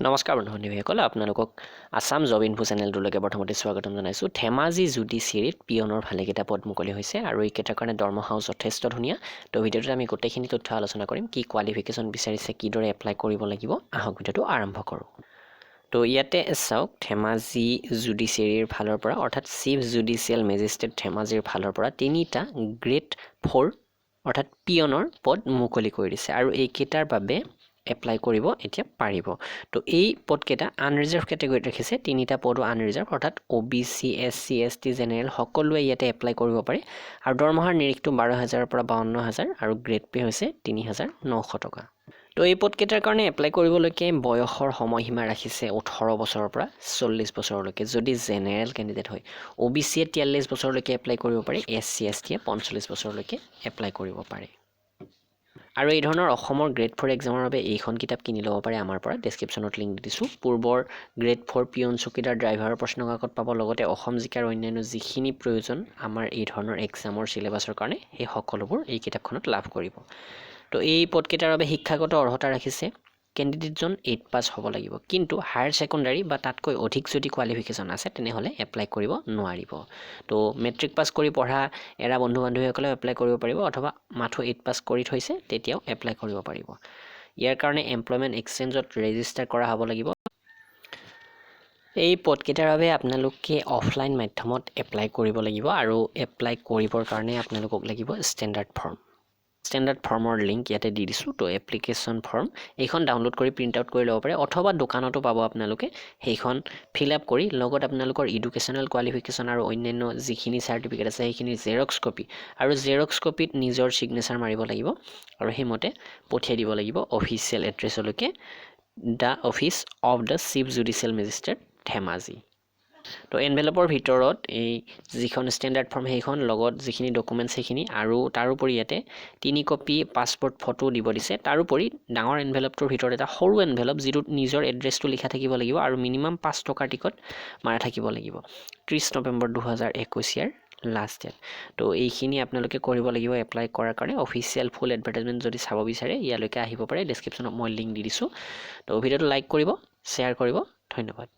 নমস্কাৰ বন্ধু বান্ধৱীসকল, আপোনালোকক আছাম জব ইনফো চেনেলটোলৈকে প্ৰথমতে স্বাগতম জনাইছোঁ। ধেমাজি জুডিচিয়েৰীত পিয়নৰ ভালেকেইটা পদ মুকলি হৈছে আৰু এইকেইটাৰ কাৰণে দৰমহাও যথেষ্ট ধুনীয়া। তো ভিডিঅ'টোত আমি গোটেইখিনি তথ্য আলোচনা কৰিম, কি কোৱালিফিকেশ্যন বিচাৰিছে, কিদৰে এপ্লাই কৰিব লাগিব। আহক, ভিডিঅ'টো আৰম্ভ কৰোঁ। তো ইয়াতে চাওক, ধেমাজি জুডিচিয়েৰীৰ ফালৰ পৰা, অৰ্থাৎ চিফ জুডিচিয়েল মেজিষ্ট্ৰেট ধেমাজিৰ ফালৰ পৰা তিনিটা গ্ৰেড ফ'ৰ অৰ্থাৎ পিয়নৰ পদ মুকলি কৰি দিছে আৰু এইকেইটাৰ বাবে এপ্লাই কৰিব এতিয়া পাৰিব। তো এই পদকেইটা আনৰিজাৰ্ভ কেটেগৰীত ৰাখিছে। তিনিটা পদো আনৰিজাৰ্ভ, অৰ্থাৎ O' B C, S C, S T, general সকলোৱে ইয়াতে এপ্লাই কৰিব পাৰে। আৰু দৰমহাৰ নিৰিখটো 12 হাজাৰৰ পৰা 52 হাজাৰ আৰু গ্ৰেড পে' হৈছে 3900 টকা। তো এই পদকেইটাৰ কাৰণে এপ্লাই কৰিবলৈকে বয়সৰ সময়সীমা ৰাখিছে 18 বছৰৰ পৰা 40 বছৰলৈকে যদি জেনেৰেল কেণ্ডিডেট হয়। অ' বি চিয়ে 43 বছৰলৈকে এপ্লাই কৰিব পাৰে, এছ চি, এছ টিয়ে 45 বছৰলৈকে এপ্লাই কৰিব পাৰে। আৰু এই ধৰণৰ অসমৰ গ্ৰেড ফ'ৰ এক্সামৰ বাবে এইখন কিতাপ কিনি ল'ব পাৰে আমাৰ পৰা। ডেছক্ৰিপশ্যনত লিংক দি দিছোঁ। পূৰ্বৰ গ্ৰেড ফ'ৰ পিয়ন, চকীদাৰ, ড্ৰাইভাৰৰ প্ৰশ্ন কাকত পাব, লগতে অসম জিকাৰ অন্যান্য যিখিনি প্ৰয়োজন আমাৰ এই ধৰণৰ এক্সামৰ চিলেবাছৰ কাৰণে, সেই সকলোবোৰ এই কিতাপখনত লাভ কৰিব। তো এই পদকেইটাৰ বাবে শিক্ষাগত অৰ্হতা ৰাখিছে কেণ্ডিডেটজন এইট পাছ হ'ব লাগিব, কিন্তু হায়াৰ ছেকেণ্ডাৰী বা তাতকৈ অধিক যদি কোৱালিফিকেশ্যন আছে, তেনেহ'লে এপ্লাই কৰিব নোৱাৰিব। তো মেট্ৰিক পাছ কৰি পঢ়া এৰা বন্ধু বান্ধৱীসকলেও এপ্লাই কৰিব পাৰিব, অথবা মাথো এইট পাছ কৰি থৈছে, তেতিয়াও এপ্লাই কৰিব পাৰিব। ইয়াৰ কাৰণে এমপ্লয়মেণ্ট এক্সচেঞ্জত ৰেজিষ্টাৰ কৰা হ'ব লাগিব। এই পদকেইটাৰ বাবে আপোনালোকে অফলাইন মাধ্যমত এপ্লাই কৰিব লাগিব আৰু এপ্লাই কৰিবৰ কাৰণে আপোনালোকক লাগিব ষ্টেণ্ডাৰ্ড ফৰ্ম। ষ্টেণ্ডাৰ্ড ফৰ্মৰ লিংক ইয়াতে দি দিছোঁ। তো এপ্লিকেশ্যন ফৰ্ম এইখন ডাউনলোড কৰি প্ৰিণ্ট আউট কৰি ল'ব পাৰে অথবা দোকানতো পাব আপোনালোকে। সেইখন ফিল আপ কৰি লগত আপোনালোকৰ এডুকেশ্যনেল কোৱালিফিকেশ্যন আৰু অন্যান্য যিখিনি চাৰ্টিফিকেট আছে, সেইখিনি জেৰক্স কপি আৰু জেৰক্স কপিত নিজৰ ছিগনেচাৰ মাৰিব লাগিব আৰু সেইমতে পঠিয়াই দিব লাগিব official এড্ৰেছলৈকে, the office of the Chief Judicial Magistrate, Dhemaji. তো এনভেলপৰ ভিতৰত এই যিখন ষ্টেণ্ডাৰ্ড ফৰ্ম সেইখন, লগত যিখিনি ডকুমেণ্টছ সেইখিনি আৰু তাৰোপৰি ইয়াতে তিনি কপি পাছপৰ্ট ফটো দিব দিছে। তাৰোপৰি ডাঙৰ এনভেলপটোৰ ভিতৰত এটা সৰু এনভেলপ, যিটোত নিজৰ এড্ৰেছটো লিখা থাকিব লাগিব আৰু মিনিমাম 5 টকাৰ টিকট মাৰা থাকিব লাগিব। 30 নৱেম্বৰ 2021 ইয়াৰ লাষ্ট ডেট। তো এইখিনি আপোনালোকে কৰিব লাগিব এপ্লাই কৰাৰ কাৰণে। অফিচিয়েল ফুল এডভাৰটাইজমেণ্ট যদি চাব বিচাৰে, ইয়ালৈকে আহিব পাৰে। ডেছক্ৰিপশ্যনত মই লিংক দি দিছোঁ। তো ভিডিঅ'টো লাইক কৰিব, শ্বেয়াৰ কৰিব। ধন্যবাদ।